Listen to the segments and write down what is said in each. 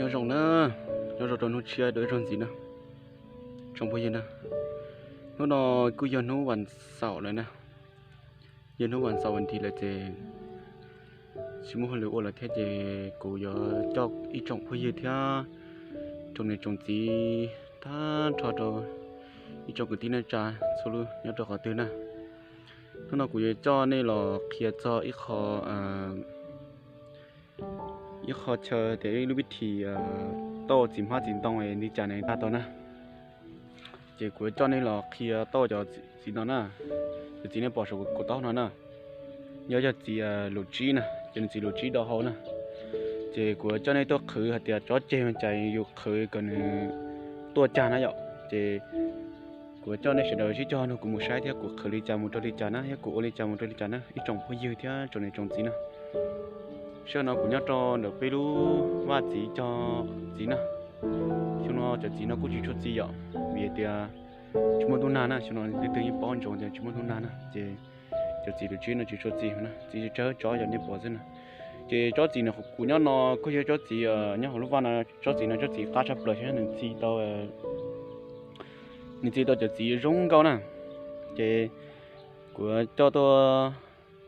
Nyob zoo na, nyob zoo rau hnub tshiab dua ib zaug ntxiv na, tsoom phooj ywg na. Hnub no kuj yog hnub vas xaum lawm na, yog hnub vas xaum vas thiv lawm ces tsis muaj hauj lwm ua lawm thiab ces kuv yuav coj ib tsoom phooj ywg thiab tsoom niam tsoom txiv tag nrho rau ib tsoom kwv tij neej tsa txhua lub nyob rau qhov twg na. Hnub no kuv yuav coj nej los qhia txog ib qho ib qho chaw tias ib lub pib thim tauj txiv hmab txiv ntoo li cas ne tag tau na. Ces kuv coj nej los qhia tauj cov txiv no na. Cov txiv nej pom saum kuv taub no na, yog yog txiv lus tsib na, ces nws txiv lus tsib do hau na. Ces kuv coj nej tuaj qhwv hais tias tsob ceg cas yus qhwv kom nws tuaj cag na yom. Ces kuv coj nej sawv daws sib cog nrog kuv mus saib thiab kuv qhwv li cas mus rau li cas na, thiab kuv ua li cas mus rau li cas na, ib tsoom phooj ywg thiab tsoom niam tsoom txiv na. Sij hawm no kuv nyob rau ntawm peb lub vaj txiv cog txiv na. Xyoo no cov txiv no kuj tsis tshua txi yom, vim tias tsis muaj ntuj nag na, xyoo no leej twg yeej paub ntsoov tias tsis muaj ntuj nag na, ces cov txiv lus tsib no tsis tshua txi na, txiv tsawg tsob yog nej pom xwb na. Ces tsob txiv no kuv nyob no kuj yog tsob txiv nyob hauv lub vaj no, tsob txiv no tsob txiv qab tshaj plaws thiab nws txi tau nws txi tau cov txiv zoo nkauj na. Ces kuv coj tuaj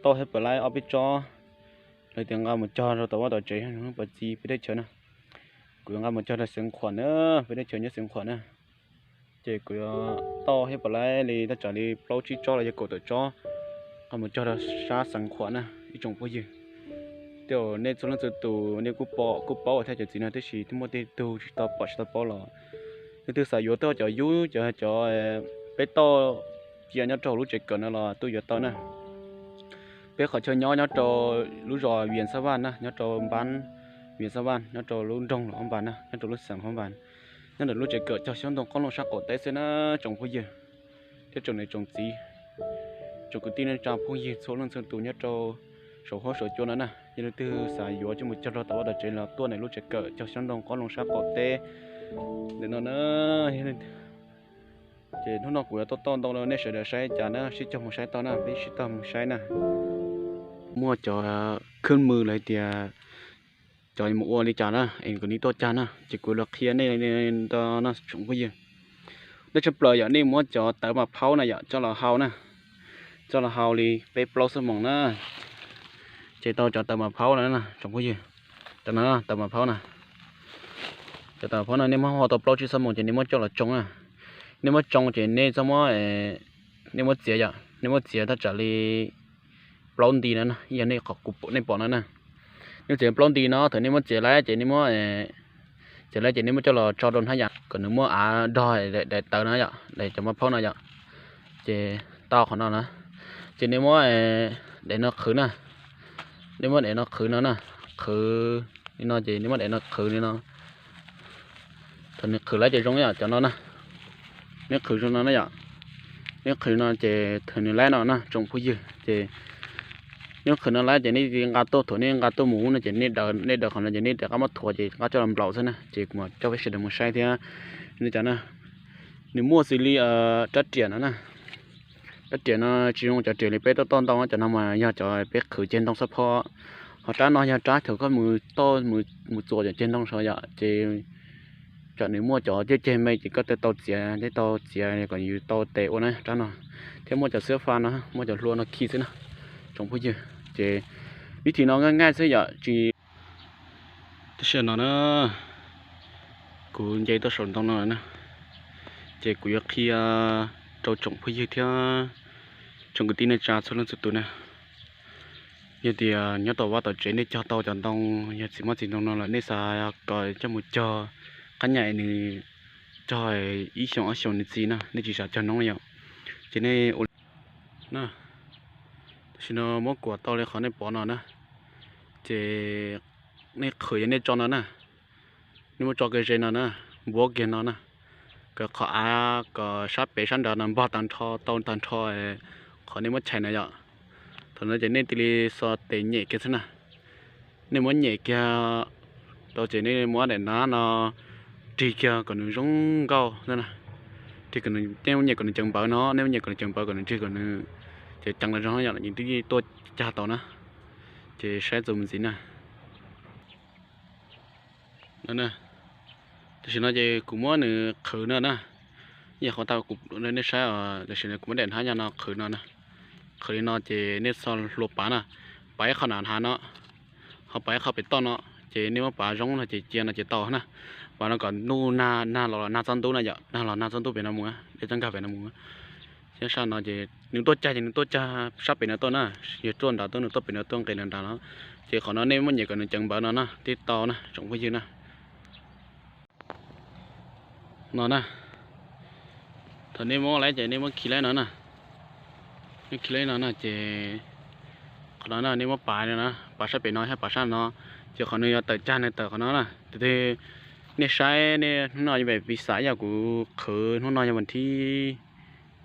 tauj thiab pam laib ob peb tsob, lawv tias nqa mus cog rau tom vaj tom tsev, pab txi peb teb chaws na. Kuv yuav nqa mus cog rau Xeev Khuam na, peb teb chaws nyob Xeev Khuam na. Ces kuv yuav tauj thiab pam laib li thaj tsam li plaub tsib tsob los yog kaum tawm tsob, nqa mus cog rau sab Xeev Khuam na, ib tsoom phooj ywg. Tej zaum nej txhua leej txhua tus nej kuj pom kuj paub thiab cov txiv no, tiam sis twb muaj tej tug tsis tau pom tsis tau paub los leej twg xav yuav tuaj cov yub cov cov peb tauj cia nyob rau lub tsev kawm no los tuaj yuav tau na. Peb qhov chaw nyob nyob rau lub zos Vias Xab Vaj na, nyob rau npab Vias Xab Vaj, nyob rau lub nroog Luam Phab Npas na, nyob rau lub xeev Phab Npas, nyob ntawm lub tsev kawm cog xyoob ntoo qoob loo sab qaum teb xwb na, tsoom phooj ywg thiab tsoom niam tsoom txiv, tsoom kwv tij neej tsa phooj ywg txhua leej txhua tus nyob rau saum huab saum cua no na. Yog leej twg xav yuav coj mus cog rau tom vaj tom tsev los tuaj ntawm lub tsev kawm cog xyoob ntoo qoob loo sab qaum teb ntawm no na. Ces hnub no kuv yuav tuaj tauj ntoo rau nej sawv daws saib cas na, sib cog mus saib tau na, peb sib cog mus saib na. Muaj cov khwb mws los tias cov mus ua li cas na es kom nej tuaj cag na, ces kuv los qhia nej ntawm no tsoom phooj ywg. Dab tshaj plaws yog nej muab cov tawv mas phaub na yom, coj los hau na, coj los hau li peb plaub xuab moos na, ces tau cov tawv mas phaub no na tsoom phooj ywg. Cov no tawv mas phaub na, cov tawv mas phaub no nej muab hau tau plaub tsib xuab moos ces nej muab coj los tsoo na. Nej muab tsoo ces nej txhob muab, nej muab txiav yom, nej muab txiav thaj tsam li plaub nti no na, yog nej qhov kuv nej pom no na. Nej txiav plaub nti no, thaum nej muab txiav lawm ces nej muab txiav lawm ces nej muab coj los tso rau hnab yam kom nws muab av dog daim tawv no yom, daim cov mas phaub no yom. Ces tau qhov no na, ces nej muab daim no qhwv na, nej muab daim no qhwv no na, qhwv li no ces nej muab daim no qhwv li no. Thaum nws qhwv lawm ces zoo yom, cov no na, nej qhwv zoo no na yom, nej qhwv no ces thaum nws lawm no na tsoom phooj ywg ces nej qhwv no lawm ces nej nqa tuaj, thaum nej nqa tuaj mus no ces nej daws, nej daws qhov no ces nej rov qab muab thuav ces rov qab coj los nplaum xwb na. Ces kuv mam coj peb sawv daws mus saib thiab. Li cas na, nws muaj xws li rab riam no na. Rab riam no tsis zoo cov riam li peb tuaj tauj ntoo, cov no mas yog cov peb qhwv ceg ntoo xab phob. Ho rab no yog rab thaum koj mus tauj mus txuas cov ceg ntoo saud yom, ces tsam nws muaj cov ceg ceg me ces koj thiaj tau txiav, thiaj tau txiav kom yus tau tes ua na rab no. Thiab muaj cov xwb fa no, muaj cov hlua no khi xwb na tsoom phooj ywg. Ces vib thim no nqaij nqaij xwb yom, tsis Tab sis no na, kuv nce tuaj saum ntoo no na, ces kuv yuav qhia rau tsoom phooj ywg thiab tsoom kwv tij neej tsa txhua leej txhua tus na. Yog tias nyob tom vaj tom tsev nej cog tau cov ntoo, yog txiv hmab txiv ntoo no lawm nej xav kom coj mus cog qab nyam nws cog ib xyoos ob xyoos nws txi na, nej tsis xav cog noob yom, ces nej ua na. Tam sim no muab kuam tau li qhov nej pom no na, ces nej qhwv yog nej tso no na, nej muab tso kiag ze no na, npuab kiag no na, kom qhov av kom sab pem sab nrad no npog tag nrho tau tag nrho qhov nej muab chais na yom. Thaum no ces nej cia li xuas tes nyem kiag xwb na. Nej muab nyem kiag tau ces nej muab daim nab no rig kiag kom nws zoo nkauj xwb na. Rig kom nws, nej muab nyem kom nws ceev npawv no, nej muab nyem kom nws ceev npawv kom nws rig kom nws ceev ceev los zoo yom, nws twb tuaj cag tau na. Ces saib txuas mus ntxiv na. No na, Tam sim no ces kuv muab nws qhwv no na. Yog qhov tau kuv nej saib, tam sim no kuv muab daim hnab nyob no qhwv no na. Qhwv li no ces nej txhob hlua pav na. Pav ib qho na hnav no, ho pav ib qho pem toj no, ces nej muab pav zoo no ces cia no ces tau na. Pav no kom ntuj nag, nag los los nag txob ntub na yom, nag los nag txob ntub pem no mus, dej txhob nkag pem no mus. Thiab sab no ces nws tuaj cag ces nws tuaj cag sab pem no tuaj na, yog tuaj nrad tuaj nws tuaj pem no tuaj nqis nrad no. Ces qhov no nej muab nyem kom nws ceev npawv no na thiaj tau na tsoom phooj ywg na. No na, thaum nej muab laib ces nej muab khi laib no na. Nej khi laib no na ces qhov no na nej muab pav no na, pav sab pem no thiab pav sab no, ces qhov nws yuav tawm cag nws tawm qhov no na. Tus twg nej saib nej hnub no yog pis xav yog kuv qhwv hnub no yog vas thib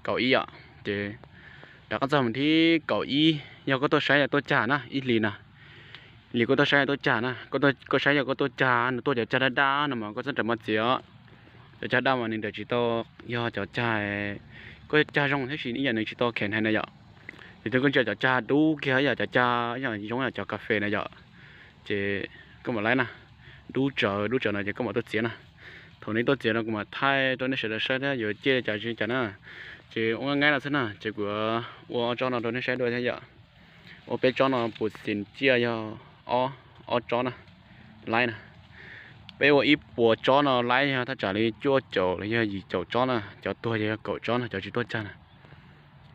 kaum ib os, ces rov qab txog vas thib kaum ib yog koj tuaj saib yog tuaj cag na ib hlis na. Li koj tuaj saib yog tuaj cag na, koj saib yog koj tuaj cag nws tuaj cov cag daj daj no mas koj txhob rawm mov txiav os. Cov cag daj mas nws rawm tsis tau, yog cov cag, koj cag zoo thiab sis ib yam nws tsis tau khev hneev na yom. Yog tias koj ntsia cov cag dub kiag yom, cov cag yom zoo yam cov kas fes na yom, ces koj mam laib na. Dub tsawv dub tsawv no ces koj mam tuaj txiav na. Thaum nej tuaj txiav no kuv mam thaij rau nej sawv daws saib thiab yuav ciaj li cas tsis li cas na. Ces ua nqaij nqaij no xwb na, ces kuv ua ob tsob no rau nej saib dua thiab yom. Ua peb tsob no puas xis ciaj yog ob, ob tsob na, laib na. Peb ua ib puas tsob no laib yog thaj tsam li cuaj caum los yog yim caum tsob na, cov tuag yog kaum tsob na, cov tsis tuaj cag na.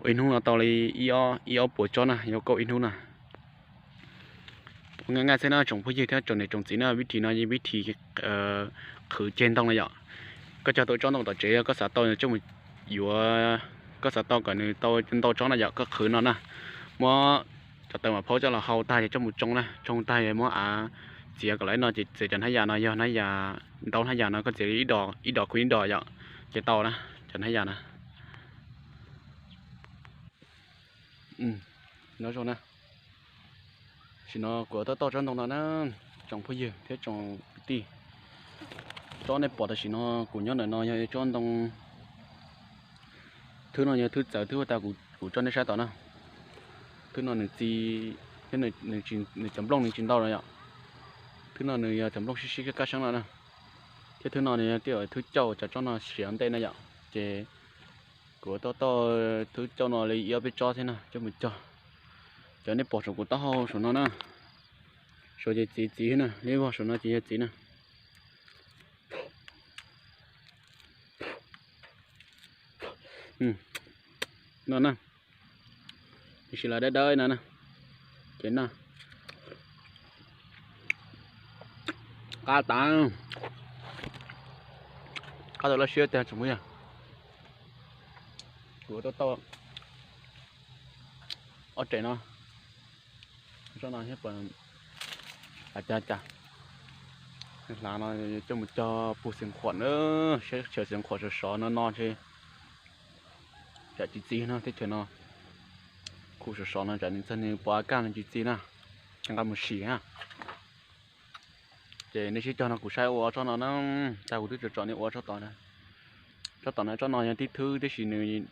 Ua ib hnub no tau li ib ob puas tsob na, yog kauj ib hnub na. Ua nqaij nqaij xwb na tsoom phooj ywg thiab tsoom niam tsoom txiv na, vib thim no yog vib thim qhwv ceg ntoo na yom. Koj cog tau tsob ntoo tom tsev, koj xav tau coj mus yuav, koj xav tau kom nws tau ntau tsob na yom, koj qhwv no na, muab cov taws mam phaub coj los hau tag ces coj mus tsoo na, tsoo tag muab av txiav kom lawv no ces txiav cov hnab yas no, yog hnab yas ntaub hnab yas no koj txiav ib dos, ib dos khuv ib dos yom, ces tau na, cov hnab yas na. Nyob zoo na, tam sim no kuv tau tau tsob ntoo no na, tsoom phooj ywg thiab tsoom kwv tij. Tsob nej pom tam sim no kuv nyob ntawm no yog tsob ntoo, thwb no yog thwb txawv thwb ua tas kuv tso nej saib tom na. Thwb no nws txi thiab nws cov nplooj nws tsis ntau no yom. Thwb no nws yog cov nplooj sib sib kab kab seeb no na, thiab thwb no nws yog thwb cauj cov tsob no siav ua ntej na yom. Ces kuv tau tau thwb cauj no li ib ob peb tsob thiab no coj mus cog. Cov nej pom saum kuv taub hau saum no na, saum ces txiv txiv na, ib vog saum no ces yog txiv na. No na, tab sis los dawb dawb no na, ces no qab tas, qab tau laj siab tiag tsoom phooj ywg. Kuv tau tau ob rev no, tsob no thiab pas, cas cas hlav no coj mus cog pug xeev khuam na, sab xeev khuam sov sov no no ntshe tsam tsis txi no teb chaws no, khu sov sov no tsam nws txog nws pov av kaj no tsis txi na, nqa mus sim na. Ces nej sib cog no kuv saib ua ob tsob no na, tas kuv twb tsom tsom nej ua tsob tod na. Tsob tom no tsob no yog tib thwb tiam sis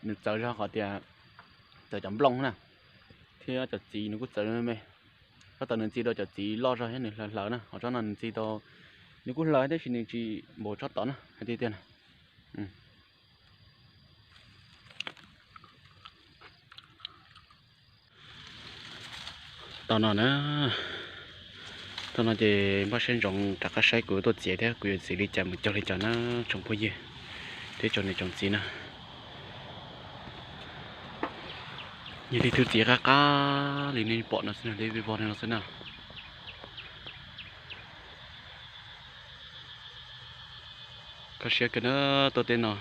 nws txawv zog qhov tias txawv cov nplooj na, thiab cov txiv nws kuj txawv me me. Tsob tom nws txi rau cov txiv loj zog thiab nws hlaws hlaws na, ho tsob no nws txi tau, nws kuj hlaws tiam sis nws tsis npaum tsob tom na hais tiag tiag na. Tau no na, tau no ces npaj siab ntsoov rov qab saib kuv tuaj txiav thiab kuv yuav txiav li cas mus cog li cas na, tsoom phooj ywg thiab tsoom niam tsoom txiv na. Yog li thwb txiv qab qab li nej pom no xwb na, li vij vog no xwb na. Kho siab kawg na, tuaj teb no,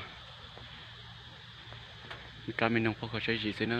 kab me noog phob kho siab zim xwb na.